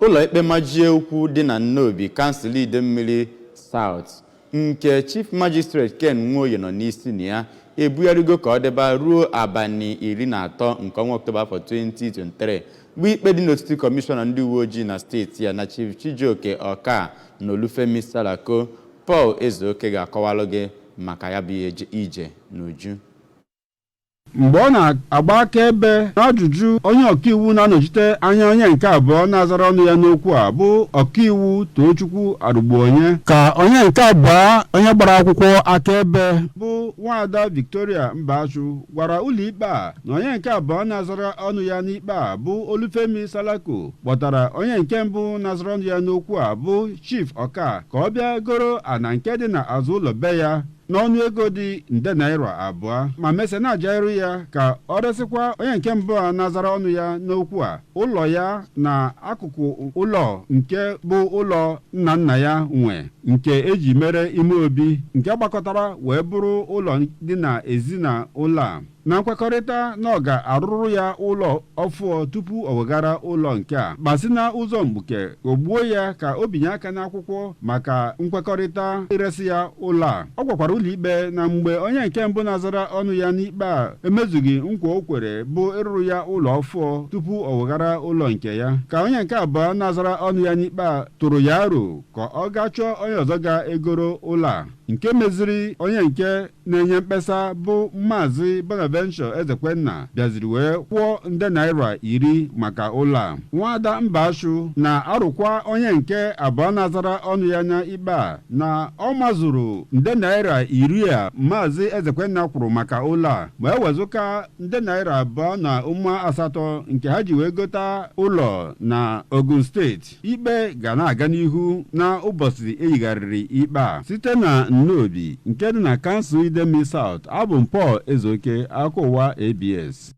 Ụlọ ikpe majie ukwu dị na Nnobi, kansụl Idemmili South, nke Chief Magistrate Ken Nwoye nọ n'isi na ya, ebugharịgo ka ọ dịba ruo abalị 13 nke ọnwa Ọktoba afọ 2023, bụ ikpe dị n'etiti kọmishọna ndị uwe ojii na steeti a na Chief Chijioke Ọka na Olufemi Salako. Paul Ezeoke ga-akọwalụ gị maka ya bụ ije n'uju. Mgbe ọ na-agba akaebe n'ajụjụ onye ọkaiwu na-anọchite anya onye nke abụọ na-azara ọnụ ya n'okwu a, bụ ọkaiwu Tochukwu Arụgbuonye, ka onye nke abụọ onye gbara akwụkwọ akaebe, bụ nwaada Victoria Mbachu, gwara ụlọikpe a na onye nke abụọ na-azara ọnụ ya n'ikpe a, bụ Olufemi Salako, kpọtara onye nke mbụ na-azara ọnụ ya n'okwu a, bụ Chief Ọka, ka ọ bịa goro ana nke dị n'azụ ụlọ be ya n'ọnụ ego dị nde naira 2, ma mesịa na-aja ya ka ọ resịkwa onye nke mbụ a na-azara ọnụ ya n'okwu a ụlọ ya na akụkụ ụlọ nke bụ ụlọ nna nna ya nwe, nke eji mere ime obi, nke gbakọtara wee bụrụ ụlọ dị na ezinụlọ a, na nkwekọrịta na ọ ga-arụrụ ya ụlọ ọfụọ tupu o weghara ụlọ nke a, ma si na ụzọ mgbuke ogbuo ya ka o binye aka n'akwụkwọ maka nkwekọrịta iresi ya ụlọ a. Ọ gwakwara ụlọikpe na mgbe onye nke mbụ na-azara ọnụ ya n'ikpe a emezughị nkwa o kwere, bụ ịrụrụ ya ụlọ ọfụọ tupu o weghara ụlọ nke ya, ka onye nke abụọ na-azara ọnụ ya n'ikpe a tụrụ ya aro ka ọ gaa chọọ onye ọzọ ga-egoro ụlọ a, nke meziri onye nke na-enye mkpesa, bụ Maazị Bonaventure Ezekwenna, bịaziri wee kwụọ nde naira 10 maka ụlọ a. Nwada Mbashu na-arụkwa onye nke abụọ na-azara ọnụ ya n'ikpe a na ọ mazuru nde naira 10 a Maazị Ezekwenna kwụrụ maka ụlọ a, ma ewezụka nde naira 2.8 nke ha ji wee gota ụlọ na Ogun Steeti. Ikpe ga na-aga n'ihu na ụbọchị eyigharịrị ikpe a. Site na Nnobi nke dị na kansụl Idemili South, abụ m Paul Ezeoke, akụkọ ụwa ABS.